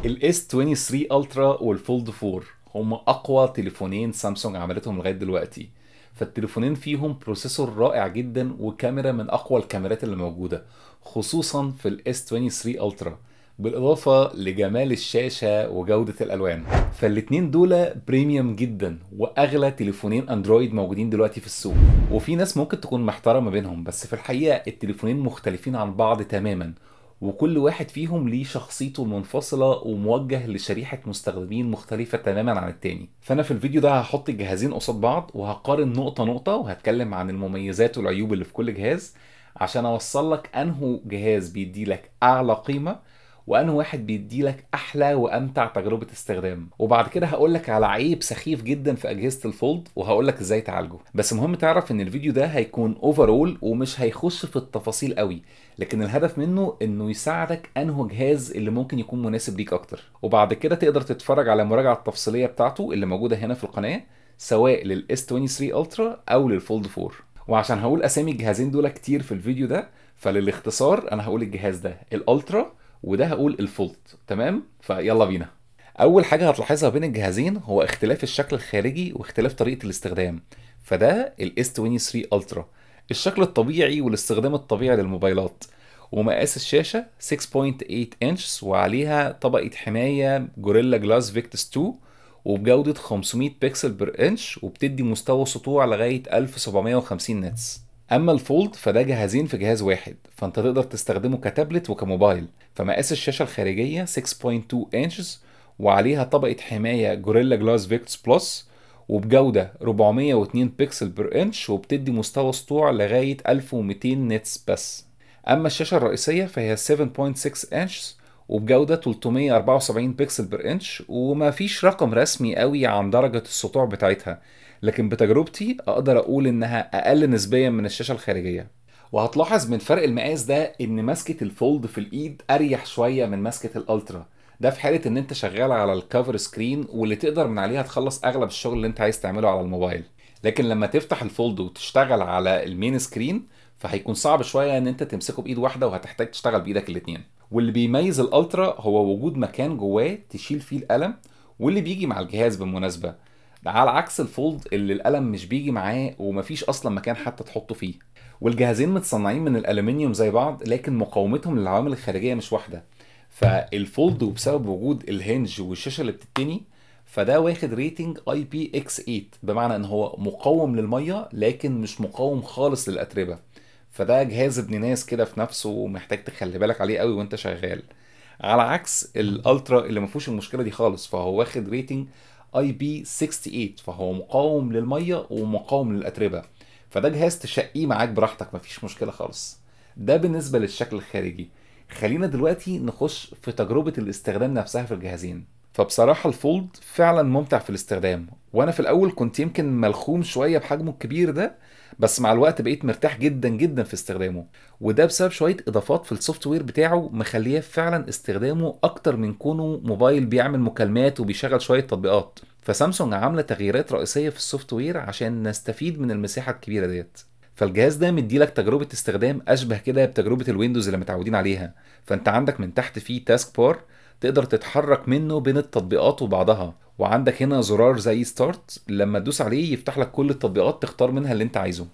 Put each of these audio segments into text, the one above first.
ال S23 Ultra وال Fold 4 هم اقوى تليفونين سامسونج عملتهم لغاية دلوقتي. فالتليفونين فيهم processor رائع جدا وكاميرا من اقوى الكاميرات اللي موجودة، خصوصا في ال S23 Ultra، بالاضافة لجمال الشاشة وجوده الالوان. فالاتنين دول premium جدا واغلى تليفونين اندرويد موجودين دلوقتي في السوق، وفي ناس ممكن تكون محتارة ما بينهم، بس في الحقيقة التليفونين مختلفين عن بعض تماما، وكل واحد فيهم ليه شخصيته المنفصلة وموجه لشريحة مستخدمين مختلفة تماما عن التاني. فأنا في الفيديو ده هحط الجهازين قصاد بعض وهقارن نقطة نقطة، وهتكلم عن المميزات والعيوب اللي في كل جهاز عشان أوصل لك أنه جهاز بيدي لك أعلى قيمة وأنه واحد بيدي لك أحلى وأمتع تجربة استخدام. وبعد كده هقول لك على عيب سخيف جدا في أجهزة ال Fold وهقول لك إزاي تعالجه. بس مهم تعرف إن الفيديو ده هيكون overall ومش هيخش في التفاصيل قوي، لكن الهدف منه إنه يساعدك أنه جهاز اللي ممكن يكون مناسب ليك أكتر. وبعد كده تقدر تتفرج على المراجعة التفصيلية بتاعته اللي موجودة هنا في القناة، سواء لل S23 Ultra أو لل Fold 4. وعشان هقول أسامي الجهازين دول كتير في الفيديو ده، فللاختصار أنا هقول الجهاز ده ال Ultra وده هقول ال Fold، تمام؟ فيلا بينا. اول حاجة هتلاحظها بين الجهازين هو اختلاف الشكل الخارجي واختلاف طريقه الاستخدام. فده ال S23 Ultra، الشكل الطبيعي والاستخدام الطبيعي للموبايلات، ومقاس الشاشة 6.8 inches وعليها طبقه حماية Gorilla Glass Victus 2 وبجوده 500 pixel per inch، وبتدي مستوى سطوع لغاية 1750 nits. اما ال Fold فده جهازين في جهاز واحد، فانت تقدر تستخدمه كتابلت وكموبايل. فمقاس الشاشة الخارجية 6.2 inches وعليها طبقه حماية Gorilla Glass Victus Plus وبجوده 402 pixel per inch، وبتدي مستوى سطوع لغاية 1200 nits بس. اما الشاشة الرئيسية فهي 7.6 inches وبجوده 374 pixel per inch، وما فيش رقم رسمي قوي عن درجه السطوع بتاعتها، لكن بتجربتي اقدر اقول انها اقل نسبيا من الشاشة الخارجية. وهتلاحظ من فرق المقاس ده ان مسكه ال Fold في الايد اريح شوية من مسكه ال Ultra، ده في حاله ان انت شغال على ال cover screen واللي تقدر من عليها تخلص اغلب الشغل اللي انت عايز تعمله على الموبايل. لكن لما تفتح ال Fold وتشتغل على ال main screen فهيكون صعب شوية ان انت تمسكه بايد واحدة، وهتحتاج تشتغل بايدك الاتنين. واللي بيميز ال Ultra هو وجود مكان جواه تشيل فيه القلم، واللي بيجي مع الجهاز بالمناسبة، على عكس ال Fold اللي القلم مش بيجي معاه ومفيش اصلا مكان حتى تحطه فيه. والجهازين متصنعين من الالومنيوم زي بعض، لكن مقاومتهم للعوامل الخارجية مش واحدة. فال Fold وبسبب وجود ال hinge والشاشه اللي بتتني، فده واخد rating IPX8، بمعنى ان هو مقاوم للمية لكن مش مقاوم خالص للاتربه. فده جهاز ابن ناس كده في نفسه ومحتاج تخلي بالك عليه قوي وانت شغال، على عكس ال Ultra اللي مفيهوش المشكلة دي خالص، فهو واخد rating IP68، فهو مقاوم للمية ومقاوم للاتربه. فده جهاز تشقيه معاك براحتك مفيش مشكلة خالص. ده بالنسبة للشكل الخارجي. خلينا دلوقتي نخش في تجربه الاستخدام نفسها في الجهازين. فبصراحة ال Fold فعلا ممتع في الاستخدام، وانا في الاول كنت يمكن ملخوم شوية بحجمه الكبير ده، بس مع الوقت بقيت مرتاح جدا جدا في استخدامه، وده بسبب شوية اضافات في ال software بتاعه مخليه فعلا استخدامه اكتر من كونه موبايل بيعمل مكالمات وبيشغل شوية تطبيقات. فسامسونج عامله تغييرات رئيسية في ال software عشان نستفيد من المساحة الكبيرة ديت. فالجهاز ده مديلك تجربه استخدام اشبه كده بتجربه ال Windows اللي متعودين عليها. فانت عندك من تحت فيه task bar تقدر تتحرك منه بين التطبيقات وبعضها، وعندك هنا زرار زي start لما تدوس عليه يفتح لك كل التطبيقات تختار منها اللي انت عايزه.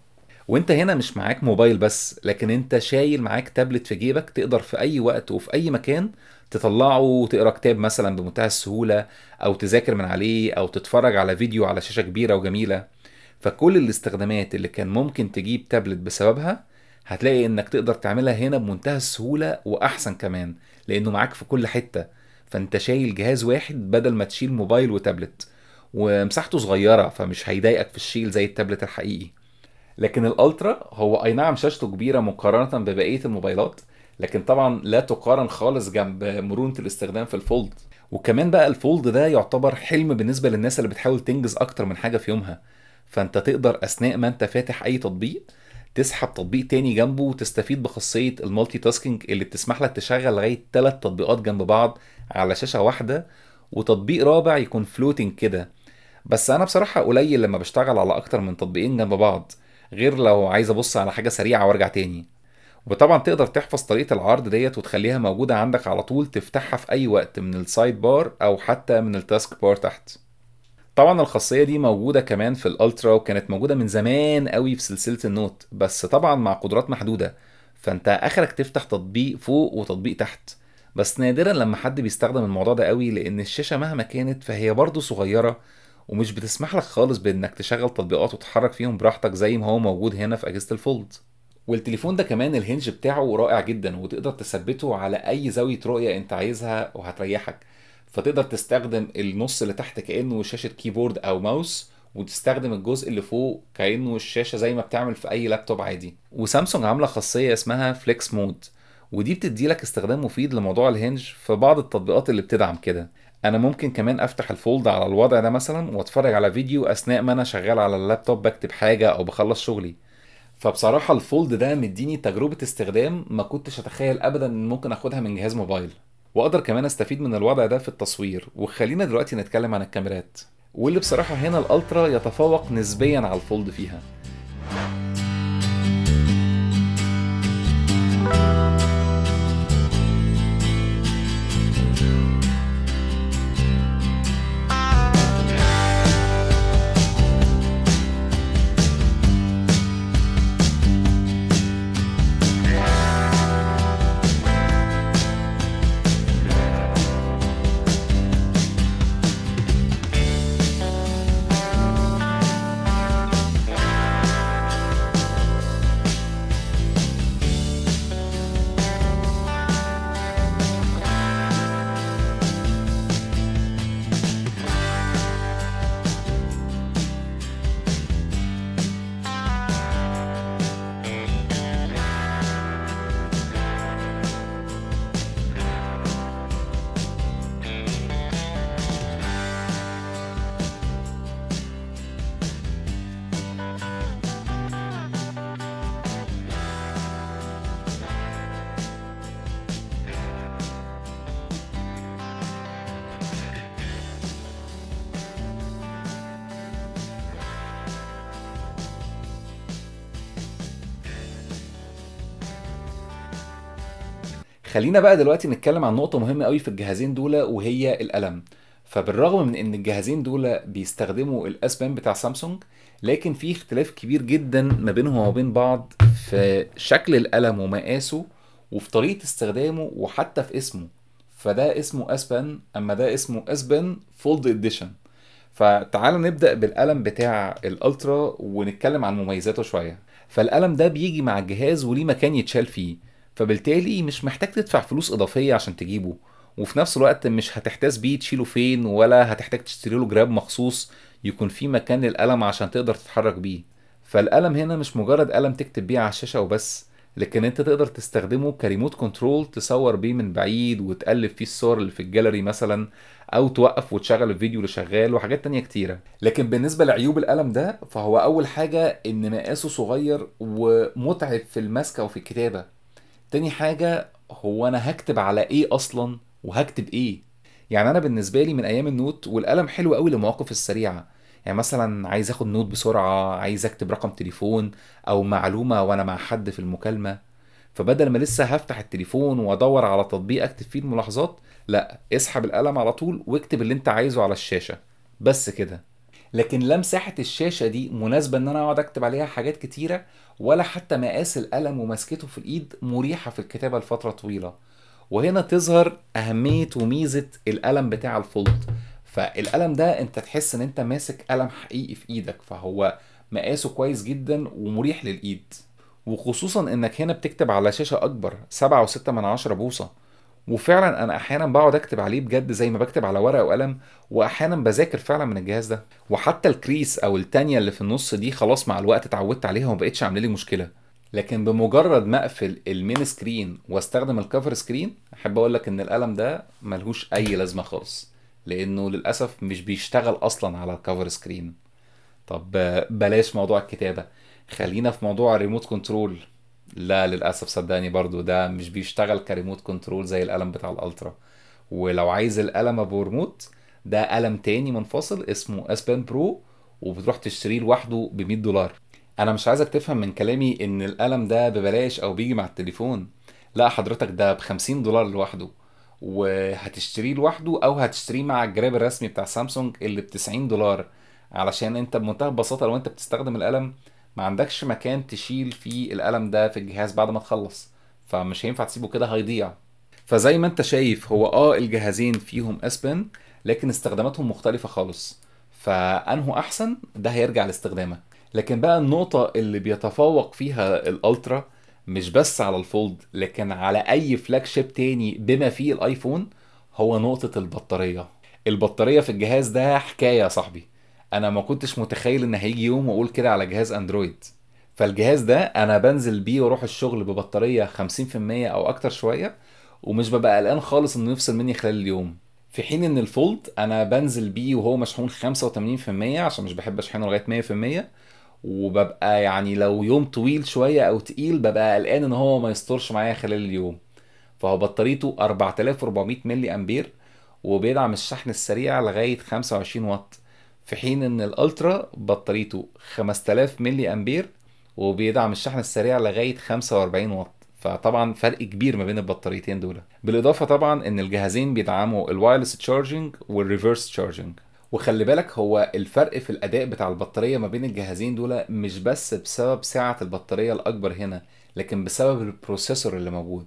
وانت هنا مش معاك موبايل بس، لكن انت شايل معاك تابلت في جيبك تقدر في اي وقت وفي اي مكان تطلعه وتقرا كتاب مثلا بمنتهى السهولة، او تذاكر من عليه، او تتفرج على فيديو على شاشة كبيرة وجميلة. فكل الاستخدامات اللي كان ممكن تجيب تابلت بسببها هتلاقي انك تقدر تعملها هنا بمنتهى السهولة، واحسن كمان لانه معاك في كل حتة. فانت شايل جهاز واحد بدل ما تشيل موبايل وتابلت، ومساحته صغيرة فمش هيضايقك في الشيل زي التابلت الحقيقي. لكن ال Ultra هو اي نعم شاشته كبيرة مقارنة ببقية الموبايلات، لكن طبعا لا تقارن خالص جنب مرونة الاستخدام في ال Fold. وكمان بقى ال Fold ده يعتبر حلم بالنسبة للناس اللي بتحاول تنجز اكتر من حاجة في يومها. فانت تقدر اثناء ما انت فاتح اي تطبيق تسحب تطبيق تاني جنبه وتستفيد بخاصية ال multitasking اللي بتسمح لك تشغل لغاية 3 تطبيقات جنب بعض على شاشة واحدة، وتطبيق رابع يكون floating كده. بس انا بصراحة قليل لما بشتغل على اكتر من تطبيقين جنب بعض، غير لو عايز ابص على حاجة سريعة وارجع تاني. وطبعا تقدر تحفظ طريقة العرض ديت وتخليها موجودة عندك على طول، تفتحها في اي وقت من ال side bar او حتى من ال task bar تحت. طبعا الخاصية دي موجودة كمان في ال Ultra، وكانت موجودة من زمان قوي في سلسلة ال Note، بس طبعا مع قدرات محدودة، فانت اخرك تفتح تطبيق فوق وتطبيق تحت. بس نادرا لما حد بيستخدم الموضوع ده قوي، لان الشاشة مهما كانت فهي برضو صغيرة ومش بتسمح لك خالص بانك تشغل تطبيقات وتتحرك فيهم براحتك زي ما هو موجود هنا في اجهزة ال Fold. والتليفون ده كمان ال hinge بتاعه رائع جدا، وتقدر تثبته على اي زاوية رؤية انت عايزها وهتريحك. فتقدر تستخدم النص اللي تحت كأنه شاشة keyboard او ماوس، وتستخدم الجزء اللي فوق كأنه الشاشة زي ما بتعمل في اي لابتوب عادي. وسامسونج عاملة خاصية اسمها flex mode، ودي بتدي لك استخدام مفيد لموضوع ال hinge في بعض التطبيقات اللي بتدعم كده. انا ممكن كمان افتح ال Fold على الوضع ده مثلا واتفرج على فيديو اثناء ما انا شغال على اللابتوب بكتب حاجة او بخلص شغلي. فبصراحة ال Fold ده مديني تجربة استخدام ما كنتش اتخيل ابدا ان ممكن اخدها من جهاز موبايل، واقدر كمان استفيد من الوضع ده في التصوير. وخلينا دلوقتي نتكلم عن الكاميرات، واللي بصراحة هنا ال Ultra يتفوق نسبيا على ال Fold فيها. خلينا بقى دلوقتي نتكلم عن نقطة مهمة قوي في الجهازين دول، وهي القلم. فبالرغم من ان الجهازين دول بيستخدموا ال S Pen بتاع سامسونج، لكن في اختلاف كبير جدا ما بينهم وما بين بعض في شكل القلم ومقاسه وفي طريقة استخدامه وحتى في اسمه. فده اسمه S Pen، اما ده اسمه S Pen Fold Edition. فتعالوا نبدأ بالقلم بتاع ال Ultra ونتكلم عن مميزاته شوية. فالقلم ده بيجي مع الجهاز وليه مكان يتشال فيه، فبالتالي مش محتاج تدفع فلوس إضافية عشان تجيبه، وفي نفس الوقت مش هتحتاج بيه تشيله فين، ولا هتحتاج تشتري له جراب مخصوص يكون فيه مكان للقلم عشان تقدر تتحرك بيه. فالقلم هنا مش مجرد قلم تكتب بيه على الشاشة وبس، لكن انت تقدر تستخدمه ك remote control تصور بيه من بعيد وتقلب فيه الصور اللي في الجاليري مثلا، او توقف وتشغل الفيديو اللي شغال وحاجات تانية كتيرة. لكن بالنسبة لعيوب القلم ده، فهو اول حاجة ان مقاسه صغير ومتعب في المسكة وفي الكتابة. تاني حاجة، هو انا هكتب على ايه اصلا وهكتب ايه؟ يعني انا بالنسبة لي من ايام ال Note والقلم حلو قوي للمواقف السريعة، يعني مثلا عايز اخد note بسرعة، عايز اكتب رقم تليفون او معلومة وانا مع حد في المكالمة، فبدل ما لسه هفتح التليفون وادور على تطبيق اكتب فيه الملاحظات، لا، اسحب القلم على طول واكتب اللي انت عايزه على الشاشة بس كده. لكن لا مساحة الشاشة دي مناسبة ان انا اقعد اكتب عليها حاجات كتيرة، ولا حتى مقاس القلم ومسكته في الايد مريحة في الكتابة لفترة طويلة. وهنا تظهر اهمية وميزة القلم بتاع ال Fold. فالقلم ده انت تحس ان انت ماسك قلم حقيقي في ايدك، فهو مقاسه كويس جدا ومريح للايد، وخصوصا انك هنا بتكتب على شاشة اكبر 7.6 بوصة. وفعلا انا احيانا بقعد اكتب عليه بجد زي ما بكتب على ورقة وقلم، واحيانا بذاكر فعلا من الجهاز ده. وحتى ال crease او التانية اللي في النص دي خلاص مع الوقت اتعودت عليها وما بقتش عامله لي مشكلة. لكن بمجرد ما اقفل ال main screen واستخدم ال cover screen، احب اقول لك ان القلم ده ملهوش اي لازمه خالص، لانه للاسف مش بيشتغل اصلا على ال cover screen. طب بلاش موضوع الكتابة، خلينا في موضوع ال remote control. لا للاسف صدقني برضو ده مش بيشتغل ك remote control زي القلم بتاع ال Ultra. ولو عايز القلم ابو ريموت، ده قلم تاني منفصل اسمه S Pen Pro، وبتروح تشتريه لوحده ب $100. انا مش عايزك تفهم من كلامي ان القلم ده ببلاش او بيجي مع التليفون، لا حضرتك ده ب$50 لوحده، وهتشتريه لوحده او هتشتريه مع الجراب الرسمي بتاع سامسونج اللي ب$90، علشان انت بمنتهى البساطة لو انت بتستخدم القلم ما عندكش مكان تشيل فيه القلم ده في الجهاز بعد ما تخلص، فمش هينفع تسيبه كده هيضيع. فزي ما انت شايف هو الجهازين فيهم S Pen، لكن استخداماتهم مختلفة خالص، فانه احسن ده هيرجع لاستخدامك. لكن بقى النقطة اللي بيتفوق فيها ال Ultra مش بس على ال Fold لكن على اي flagship تاني بما فيه الايفون، هو نقطة البطارية. البطارية في الجهاز ده حكاية يا صاحبي، انا ما كنتش متخيل ان هيجي يوم واقول كده على جهاز اندرويد. فالجهاز ده انا بنزل بيه واروح الشغل ببطارية 50% او اكتر شوية، ومش ببقى قلقان خالص انه يفصل مني خلال اليوم. في حين ان ال Fold انا بنزل بيه وهو مشحون 85% عشان مش بحب اشحنه لغاية 100%، وببقى يعني لو يوم طويل شوية او تقيل ببقى قلقان ان هو ما يسترش معايا خلال اليوم. فهو بطاريته 4400 ملي امبير وبيدعم الشحن السريع لغاية 25 واط، في حين ان ال Ultra بطاريته 5000 ملي امبير وبيدعم الشحن السريع لغاية 45 واط. فطبعا فرق كبير ما بين البطاريتين دول. بالاضافة طبعا ان الجهازين بيدعموا ال wireless charging وال reverse charging. وخلي بالك هو الفرق في الاداء بتاع البطارية ما بين الجهازين دول مش بس بسبب سعة البطارية الاكبر هنا، لكن بسبب ال processor اللي موجود.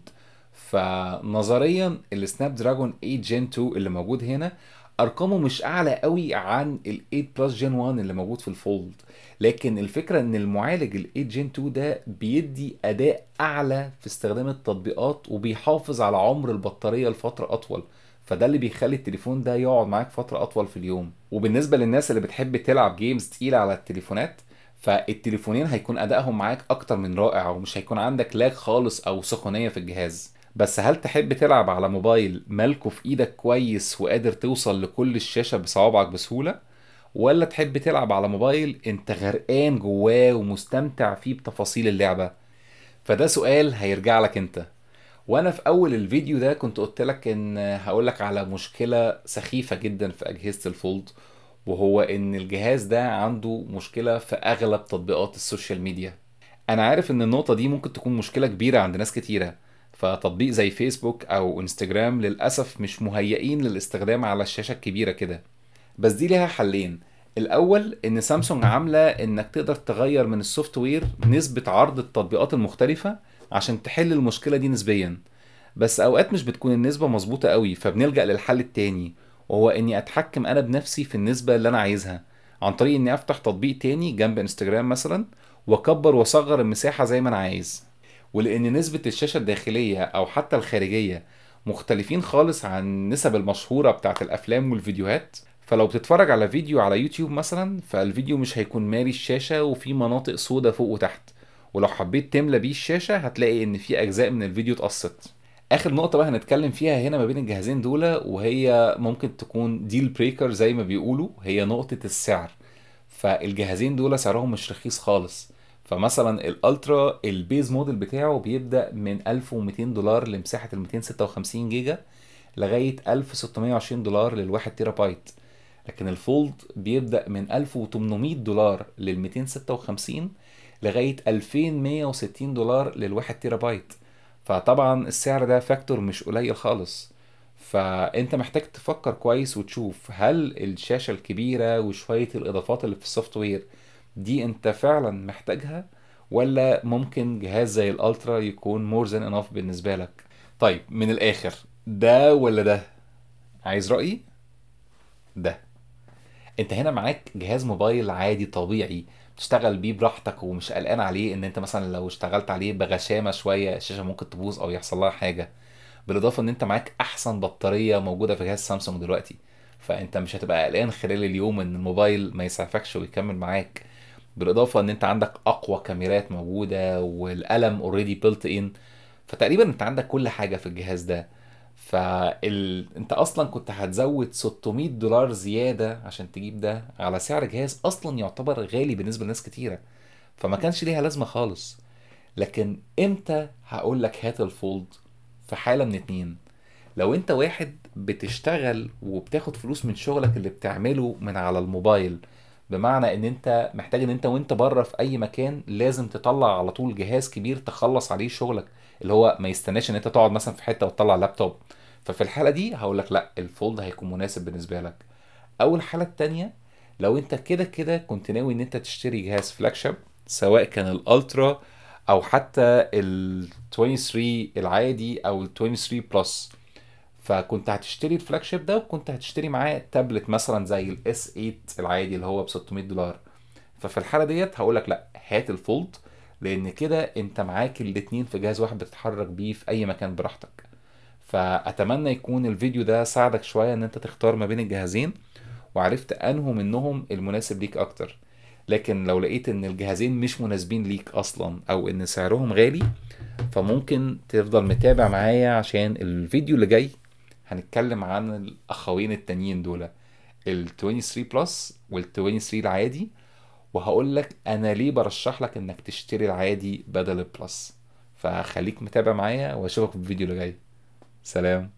فنظريا ال Snapdragon 8 Gen 2 اللي موجود هنا ارقامه مش اعلى قوي عن ال 8 Plus Gen 1 اللي موجود في ال Fold، لكن الفكرة ان المعالج ال 8 Gen 2 ده بيدي اداء اعلى في استخدام التطبيقات وبيحافظ على عمر البطارية لفترة اطول، فده اللي بيخلي التليفون ده يقعد معاك فترة اطول في اليوم. وبالنسبة للناس اللي بتحب تلعب games تقيلة على التليفونات، فالتليفونين هيكون ادائهم معاك اكتر من رائع ومش هيكون عندك lag خالص او سخونيه في الجهاز. بس هل تحب تلعب على موبايل مالكه في ايدك كويس وقادر توصل لكل الشاشة بصوابعك بسهولة، ولا تحب تلعب على موبايل انت غرقان جواه ومستمتع فيه بتفاصيل اللعبة؟ فده سؤال هيرجع لك انت. وانا في اول الفيديو ده كنت قلت لك ان هقول لك على مشكلة سخيفة جدا في اجهزة ال Fold، وهو ان الجهاز ده عنده مشكلة في اغلب تطبيقات ال social media. انا عارف ان النقطة دي ممكن تكون مشكلة كبيرة عند ناس كتيرة، فتطبيق زي فيسبوك او انستجرام للأسف مش مهيئين للاستخدام على الشاشة الكبيرة كده. بس دي ليها حلين. الاول ان سامسونج عاملة انك تقدر تغير من ال software نسبة عرض التطبيقات المختلفة عشان تحل المشكلة دي نسبيا، بس اوقات مش بتكون النسبة مظبوطة قوي، فبنلجأ للحل التاني، وهو اني اتحكم انا بنفسي في النسبة اللي انا عايزها عن طريق اني افتح تطبيق تاني جنب انستجرام مثلا واكبر واصغر المساحة زي ما انا عايز. ولان نسبة الشاشة الداخلية او حتى الخارجية مختلفين خالص عن النسب المشهورة بتاعت الافلام والفيديوهات، فلو بتتفرج على فيديو على يوتيوب مثلا فالفيديو مش هيكون مالي الشاشة وفي مناطق سودة فوق وتحت، ولو حبيت تملى بيه الشاشة هتلاقي ان في اجزاء من الفيديو اتقصت. اخر نقطة بقى هنتكلم فيها هنا ما بين الجهازين دول، وهي ممكن تكون deal breaker زي ما بيقولوا، هي نقطة السعر. فالجهازين دول سعرهم مش رخيص خالص. فمثلا ال Ultra ال base model بتاعه بيبدأ من $1200 لمساحة ال 256 جيجا لغاية $1620 للواحد تيرا بايت، لكن ال Fold بيبدأ من $1800 لل 256 لغاية $2160 للواحد تيرا بايت. فطبعا السعر ده factor مش قليل خالص، فانت محتاج تفكر كويس وتشوف هل الشاشة الكبيرة وشوية الاضافات اللي في ال software دي انت فعلا محتاجها، ولا ممكن جهاز زي ال Ultra يكون more than enough بالنسبة لك. طيب من الاخر، ده ولا ده؟ عايز رأيي؟ ده. انت هنا معاك جهاز موبايل عادي طبيعي تشتغل بيه براحتك ومش قلقان عليه ان انت مثلا لو اشتغلت عليه بغشامة شوية الشاشة ممكن تبوظ او يحصل لها حاجة. بالاضافة ان انت معاك احسن بطارية موجودة في جهاز سامسونج دلوقتي، فانت مش هتبقى قلقان خلال اليوم ان الموبايل ما يسعفكش ويكمل معاك. بالاضافة ان انت عندك اقوى كاميرات موجودة والقلم already built in، فتقريبا انت عندك كل حاجة في الجهاز ده. انت اصلا كنت هتزود $600 زيادة عشان تجيب ده على سعر جهاز اصلا يعتبر غالي بالنسبة لناس كتيرة، فما كانش ليها لازمة خالص. لكن امتى هقول لك هات ال Fold؟ في حالة من اتنين، لو انت واحد بتشتغل وبتاخد فلوس من شغلك اللي بتعمله من على الموبايل، بمعنى ان انت محتاج ان انت وانت بره في اي مكان لازم تطلع على طول جهاز كبير تخلص عليه شغلك، اللي هو ما يستناش ان انت تقعد مثلا في حتة وتطلع لابتوب. ففي الحالة دي هقول لك لا، ال Fold هيكون مناسب بالنسبة لك. او الحالة التانية، لو انت كده كده كنت ناوي ان انت تشتري جهاز flagship، سواء كان ال Ultra او حتى ال 23 العادي او ال 23 Plus، فكنت هتشتري ال flagship ده وكنت هتشتري معاه تابلت مثلا زي ال S 8 العادي اللي هو ب $600. ففي الحالة ديت هقول لك لا، هات ال Fold، لان كده انت معاك الاتنين في جهاز واحد بتتحرك بيه في اي مكان براحتك. فاتمنى يكون الفيديو ده ساعدك شوية ان انت تختار ما بين الجهازين وعرفت انه منهم المناسب ليك اكتر. لكن لو لقيت ان الجهازين مش مناسبين ليك اصلا او ان سعرهم غالي، فممكن تفضل متابع معايا عشان الفيديو اللي جاي هنتكلم عن الاخوين التانيين دول، ال 23 Plus وال 23 العادي، وهقول لك انا ليه برشح لك انك تشتري العادي بدل ال Plus. فخليك متابع معايا واشوفك في الفيديو اللي جاي. سلام.